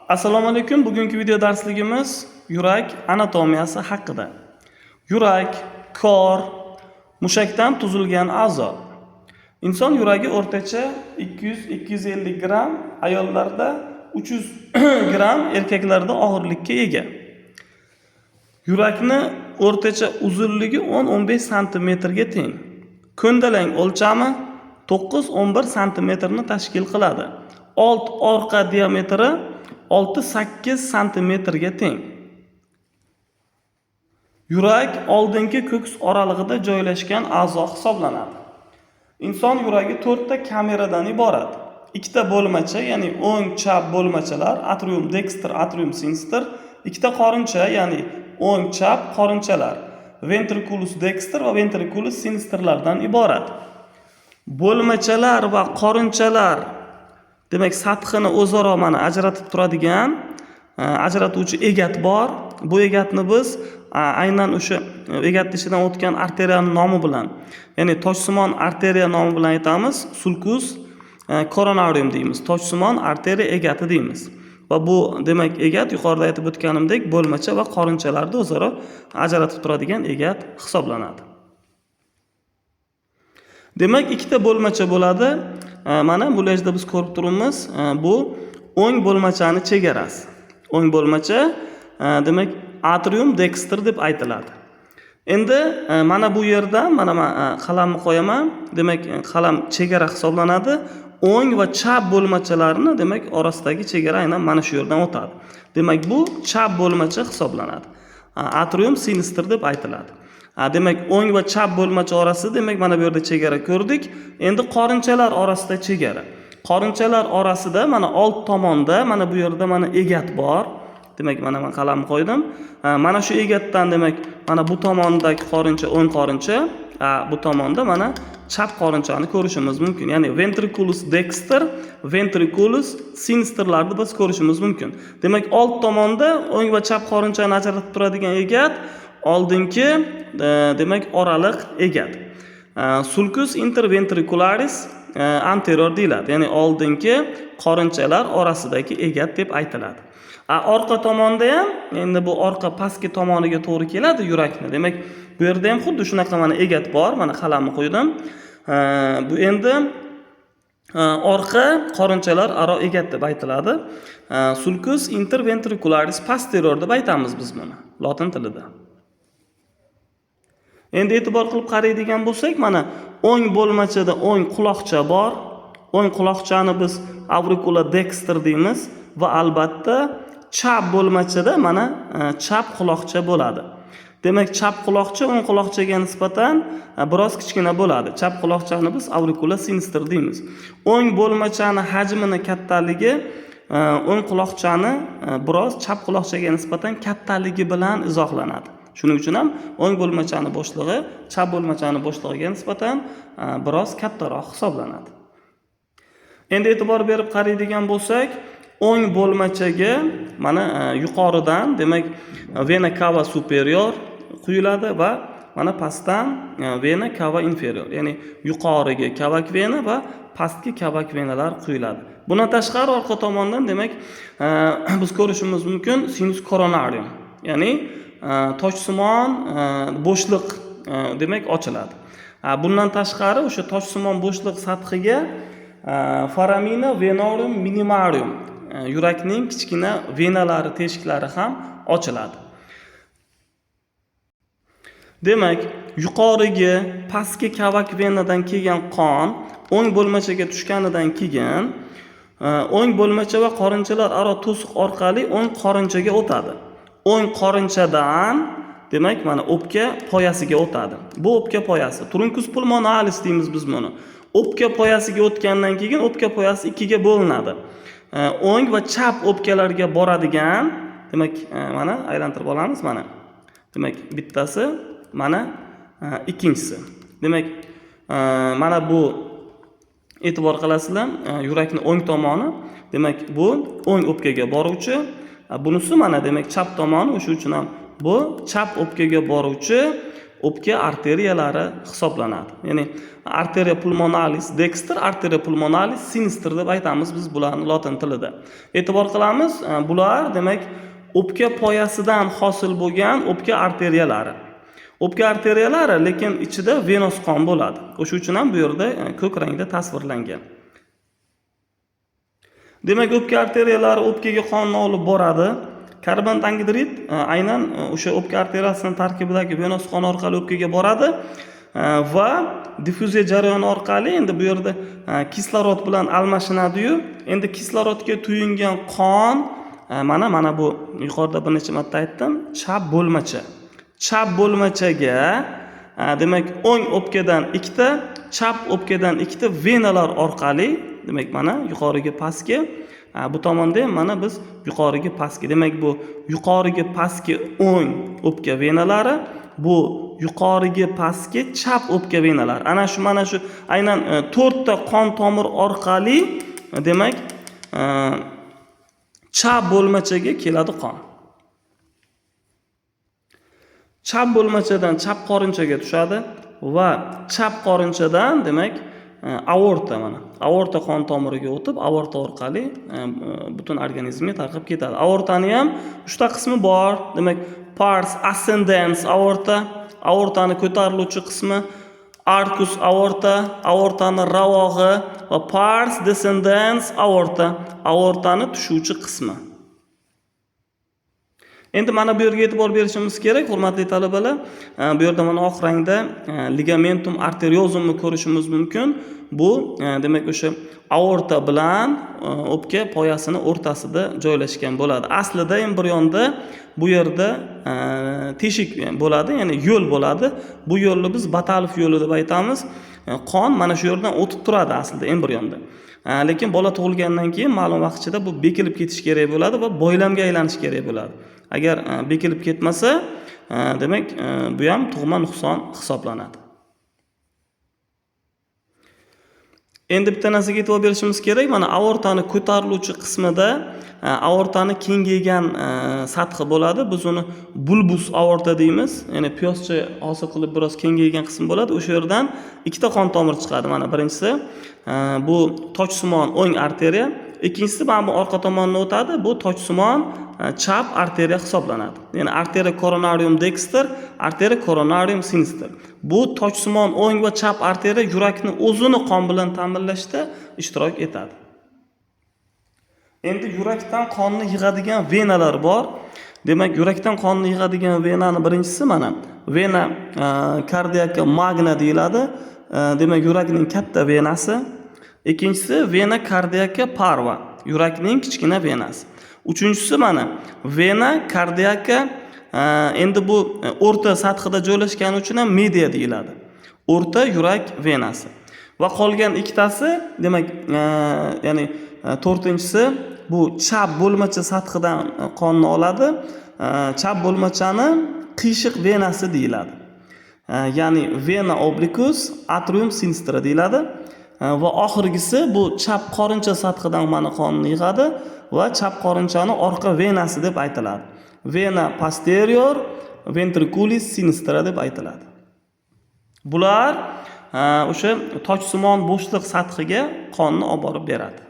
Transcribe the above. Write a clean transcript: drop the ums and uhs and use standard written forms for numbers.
Assalomu alaykum. Bugungi video darsligimiz yurak anatomiyasi haqida. Yurak, kor, mushakdan tuzilgan a'zo. Inson yuragi o'rtacha 200-250 gramm, ayollarda 300 gramm, erkaklarda og'irlikka ega. Yurakni o'rtacha uzunligi 10-15 santimetrga teng. Ko'ndalang o'lchami 9-11 santimetrni tashkil qiladi. Old orqa diametri 6-8 santimetrga teng. Yurak oldingi ko'ks oralig'ida joylashgan a'zo hisoblanadi. Inson yuragi to'rtta kameradan iborat. Ikkita bo'lmacha, ya'ni o'ng, chap bo'lmachalar, atrium dexter, atrium sinister, ikkita qorincha, ya'ni o'ng, chap qorinchalar, ventriculus dexter va ventriculus sinisterlardan iborat. Bo'lmachalar va qorinchalar, demak, sathini o'zaro mana ajratib turadigan ajratuvchi egat bor. Bu egatni biz aynan o'sha egatni ichidan o'tgan arteriyani nomi bilan, ya'ni toshsimon arteriya nomi bilan aytamiz, sulcus coronarium deymiz. Toshsimon arteriya egati deymiz. Va bu, demak, egat yuqorida aytib o'tganimdek bo'lmacha va qorinchalarni o'zaro ajratib turadigan egat hisoblanadi. Demak, ikkita bo'lmacha bo'ladi. Mana mulyajda biz ko'rib turibmiz, bu o'ng bo'lmachani chegarasi. O'ng bo'lmacha, demak, atrium dexter deb aytiladi. Endi mana bu yerdan mana man qalamni qo'yaman. Demak, qalam chegara hisoblanadi. O'ng va chap bo'lmachalarni, demak, orasidagi chegara aynan mana shu yerdan o'tadi. Demak, bu chap bo'lmacha hisoblanadi. Atrium sinister deb aytiladi. Demak, o'ng va chap bo'lmacha orasida, demak, mana bu yerda chegara ko'rdik. Endi qorinchalar orasida chegara. Qorinchalar orasida mana old tomonda mana bu yerda mana egat bor. Demak, mana man qalamni qo'ydim. Mana shu egatdan, demak, mana bu tomondagi qorincha o'ng qorincha, bu tomonda mana chap qorinchani ko'rishimiz mumkin. Ya'ni ventriculus dexter, ventriculus sinisterlarni biz ko'rishimiz mumkin. Demak, old tomonda o'ng va chap qorinchani ajratib turadigan egat oldingi, demak, oraliq egat. Sulcus interventricularis anterior deyiladi. Ya'ni oldingi qorinchalar orasidagi egat deb aytiladi. Orqa tomonda ham, endi bu orqa pastki tomoniga to'g'ri keladi yurakni. Demak, bu yerda ham xuddi shunaqa mana egat bor. Mana qalamni qo'ydim. Bu endi orqa qorinchalar aro egat deb aytiladi. Sulcus interventricularis posterior deb aytamiz biz buni lotin tilida. Endi e'tibor qilib qaraydigan bo'lsak, mana o'ng bo'lmachada o'ng quloqcha bor. O'ng quloqchani biz auricula dexter deymiz va albatta chap bo'lmachada mana chap quloqcha bo'ladi. Demak, chap quloqcha o'ng quloqchaga nisbatan biroz kichkina bo'ladi. Chap quloqchani biz auricula sinister deymiz. O'ng bo'lmachani hajmini kattaligi o'ng quloqchani biroz chap quloqchaga nisbatan kattaligi bilan izohlanadi. Shuning uchun ham o'ng bo'lmachani bo'shlig'i chap bo'lmachani bo'shlig'iga nisbatan biroz kattaroq hisoblanadi. Endi e'tibor berib qaraydigan bo'lsak, o'ng bo'lmachaga mana yuqoridan, demak, vena cava superior quyiladi va mana pastdan vena cava inferior, ya'ni yuqoriga kavak vena va pastki kavak venalar quyiladi. Bundan tashqari orqa tomondan, demak, biz ko'rishimiz mumkin sinus coronarium, ya'ni toshsimon bo'shliq, demak, ochiladi. Bundan tashqari o'sha toshsimon bo'shliq sathiga foramina venorum minimarum, yurakning kichkina venalari, teshiklari ham ochiladi. Demak, yuqorigi, pastki kavak venadan kelgan qon o'ng bo'lmachaga tushganidan keyin o'ng bo'lmacha va qorinchalar aro to'siq orqali o'ng qorinchaga o'tadi. O'ng qorinchadan, demak, mana o'pka poyasiga o'tadi. Bu o'pka poyasi, truncus pulmonalis deymiz biz buni. O'pka poyasiga o'tgandan keyin o'pka poyasi ikkiga bo'linadi. O'ng va chap o'pkalarga boradigan, demak, mana aylantirib olamiz mana. Demak, bittasi, mana ikkinchisi. Demak, mana bu, e'tibor qilasizlar, yurakni o'ng tomoni, demak, bu o'ng o'pkaga boruvchi, bunisi mana, demak, chap tomoni, o'sha uchun ham bu chap o'pkaga boruvchi. o'pka arteriyalari hisoblanadi. Ya'ni arteriya pulmonalis dexter, arteriya pulmonalis sinister deb aytamiz biz bularni lotin tilida. E'tibor qilamiz, bular demak o'pka poyasidan hosil bo'lgan o'pka arteriyalari. O'pka arteriyalari, lekin ichida venoz qon bo'ladi. O'sha uchun ham bu yerda ko'k rangda tasvirlangan. Demak, o'pka arteriyalari o'pkaga qonni olib boradi. Karbon angidrid aynan o'sha o'pka arteriyasining tarkibidagi venoz qon orqali o'pkaga boradi va diffuziya jarayoni orqali endi bu yerda kislorod bilan almashinadi-yu, endi kislorodga to'yingan qon mana bu yuqorida bir necha marta aytdim, chap bo'lmacha. Chap bo'lmachaga demak o'ng o'pkadan ikkita, chap o'pkadan ikkita venalar orqali, demak mana yuqoriga pastga, bu tomonda ham mana biz yuqoriga pastga, demak bu yuqoriga pastga o'ng o'pka venalari, bu yuqoriga pastga chap o'pka venalari. Ana shu mana shu aynan to'rtta qon tomir orqali demak chap bo'lmachaga keladi qon. Chap bo'lmachadan chap qorinchaga tushadi va chap qorinchadan demak aorta, mana aorta qon tomiriga o'tib, aorta orqali butun organizmga tarqab ketadi. Aortani ham uchta qismi bor. Demak, pars ascendens aorta, aortani ko'tariluvchi qismi, arcus aorta, aortani ravog'i va pars descendens aorta, aortani tushuvchi qismi. Endi mana bu yerga e'tibor berishimiz kerak, hurmatli talabalar. Bu yerda mana oq rangda ligamentum arteriosumni ko'rishimiz mumkin. Bu demak o'sha aorta bilan o'pka poyasini o'rtasida joylashgan bo'ladi. Aslida embrionda bu yerda teshik bo'ladi, ya'ni yo'l bo'ladi. Bu yo'lni biz Batalov yo'li deb aytamiz. Qon mana shu yerdan o'tib turadi aslida embrionda. Lekin bola tug'ilgandan keyin ma'lum vaqt ichida bu bekilib ketishi kerak bo'ladi va boylamga aylanishi kerak bo'ladi. Agar bekilib ketmasa, demak bu ham tug'ma nuqson hisoblanadi. Endi bitta narsaga e'tibor berishimiz kerak. Mana aortani ko'tariluvchi qismida aortani kengaygan sathi bo'ladi. Biz uni bulbus aorta deymiz. Ya'ni piyozcha hosil qilib biroz kengaygan qism bo'ladi. O'sha yerdan ikkita qon tomir chiqadi. Mana birinchisi bu tojsimon o'ng arteriya, ikkinchisi mana bu orqa tomondan o'tadi. Bu tojsimon chap arteriya hisoblanadi. Ya'ni arteriya coronarium dexter, arteriya coronarium sinister. Bu tojsimon o'ng va chap arteriya yurakni o'zini qon bilan ta'minlashda ishtirok etadi. Endi yurakdan qonni yig'adigan venalar bor. Demak, yurakdan qonni yig'adigan venani birinchisi mana vena cardiaca magna deyiladi. Demak, yurakning katta venasi. Ikkinchisi vena cardiaca parva, yurakning kichkina venasi. Uchinchisi mana vena cardiaca, endi bu o'rta sathida joylashgani uchun ham media deyiladi. O'rta yurak venasi. Va qolgan ikkitasi, demak, ya'ni to'rtinchisi bu chap bo'lmacha sathidan qonni oladi. Chap bo'lmachani qiyshiq venasi deyiladi. Ya'ni vena obliquus atrium sinistra deyiladi. Va oxirgisi bu chap qorincha sathidan mana qonni yig'adi va chap qorinchani orqa venasi deb aytiladi. Vena posterior ventriculis sinistra deb aytiladi. Bular o'sha tojsimon bo'shliq sathiga qonni olib borib beradi.